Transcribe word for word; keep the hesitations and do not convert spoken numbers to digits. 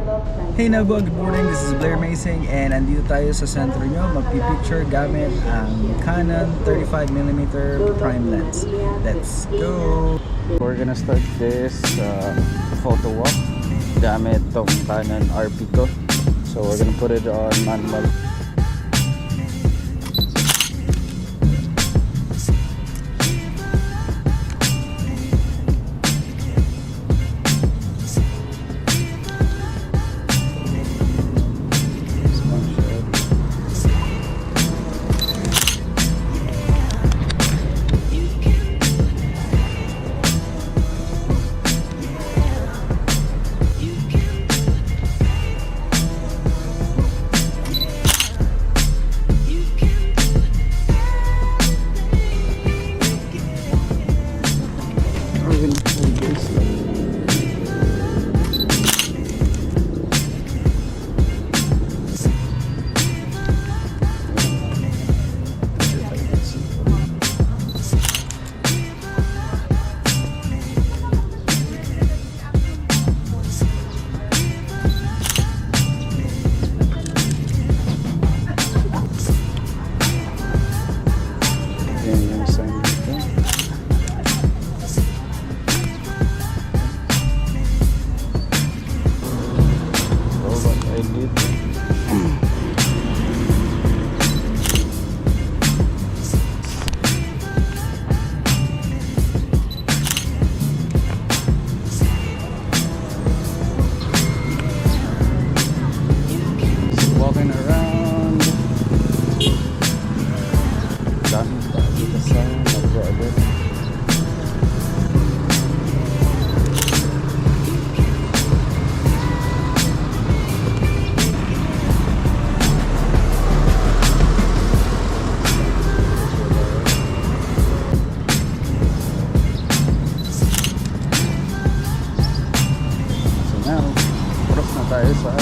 Hey Nabua, good morning. This is Blair Masing and andito tayo sa sentro nyo. Magpipicture gamit ang Canon thirty-five millimeter prime lens. Let's go! We're gonna start this uh, photo walk gamit tong Canon R P ko. So we're gonna put it on manual. Yan yung sign dito. Oh, but I did. Walking around. Daming tao dito sa Nabua. So now, cross na tayo sa